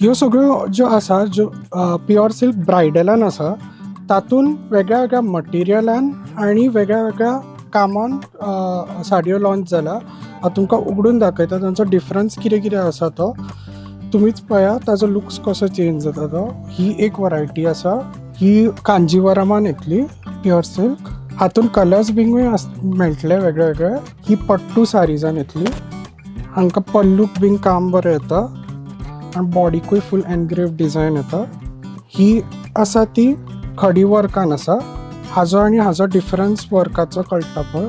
ह्यो सगळ्यो ज्यो आसा, ज्यो प्युअर सिल्क ब्रायडलान आसा, तातूंत वेगळ्या वेगळ्या मटिरियलान आनी वेगळ्या वेगळ्या कामान साडयो लॉन्च जाला. हांव तुमकां उगडून दाखयता तांचो डिफरन्स कितें कितें आसा तो. तुमीच पळया ताजो लुक्स कसो चेंज जाता तो. ही एक वरायटी आसा, ही कांजीवरमान येतली प्युअर सिल्क. हातून कलर्स बिनूय मेळटले वेगळे वेगळे. ही पट्टू सारीजान येतली. हांकां पल्लूक बीन काम बरें येता आनी बॉडीकूय फूल एनग्रेव डिजायन येता. ही आसा ती खडी वर्कान आसा. हाजो आनी हाजो डिफरन्स वर्काचो कळटा पळय.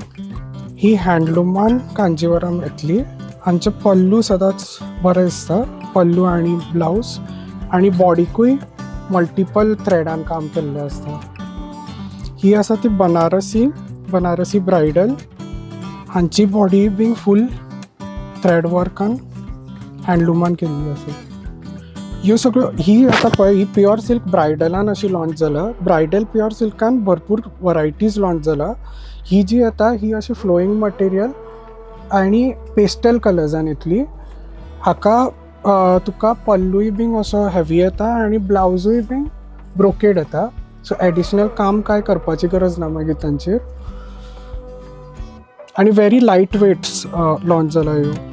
ही हँडलूमान कांजीवरम येतली. हांचे पल्लू सदांच बरें दिसता, पल्लू आनी ब्लावज, आनी बॉडीकूय मल्टिपल थ्रेडान काम केल्लें आसता. ही आसा ती बनारसी, बनारसी ब्रायडल. हांची बॉडी बीन फूल थ्रेड वर्कान हँडलूमान केल्ली आसा. ह्यो सगळ्यो, ही आतां पळय, ही प्युअर सिल्क ब्रायडलान अशी लॉन्च जाला. ब्रायडल प्युअर सिल्कान भरपूर वरायटीज लॉन्च जाला. ही जी येता ही अशी फ्लोईंग मटेरियल आनी पेस्टल कलर्सान येतली. हाका तुका पल्लूय बीन असो हेवी येता आनी ब्लावजूय बीन ब्रोकेड येता. सो एडिशनल काम कांय करपाची गरज ना मागीर तांचेर. आनी व्हेरी लायट वेट्स लॉन्च जाला ह्यो.